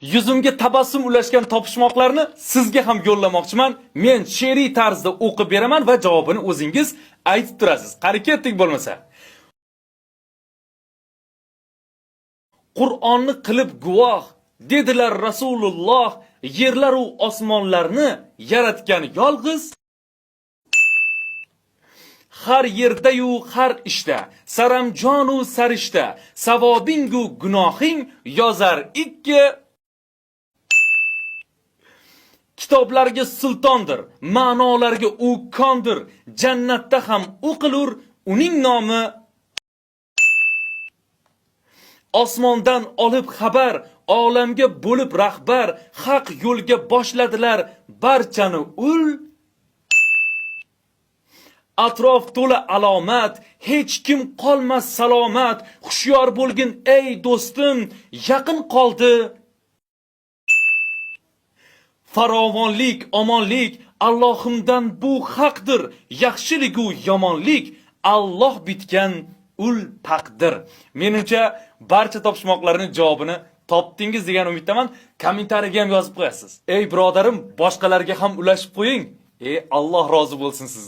Yuzimga tabassum ulashgan topishmoqlarni sizga ham yo'llamoqchiman. Men she'riy tarzda o'qib beraman va javobini o'zingiz aytib turasiz. Qani, ketdik bo'lmasa. Qur'onni qilib guvoh, dedilar Rasululloh, yerlar u osmonlarni yaratgan yolg'iz. Har yerda-yu har ishda, saramjonu sarishta, savobingu gunohing yozar ikki. Kitoblarga sultondir, ma'nolarga u kondir, jannatda ham o'qilur uning nomi. Osmondan olib xabar, olamga bo'lib rahbar, haq yo'lga boshladilar barchani ul. Atrof to'la alomat, hech kim qolmas salomat, hushyor bo'lgin ey do'stim, yaqin qoldi. Farovonlik, omonlik Allohimdan bu haqdir, yaxshiligu yomonlik Alloh bitgan ul taqdir. Menimcha, barcha topishmoqlarning javobini topdingiz degan umiddaman. Kommentariyaga ham yozib qo'yasiz. Ey birodarim, boshqalarga ham ulashib qo'ying. Ey, Alloh rozi bo'lsin sizdan.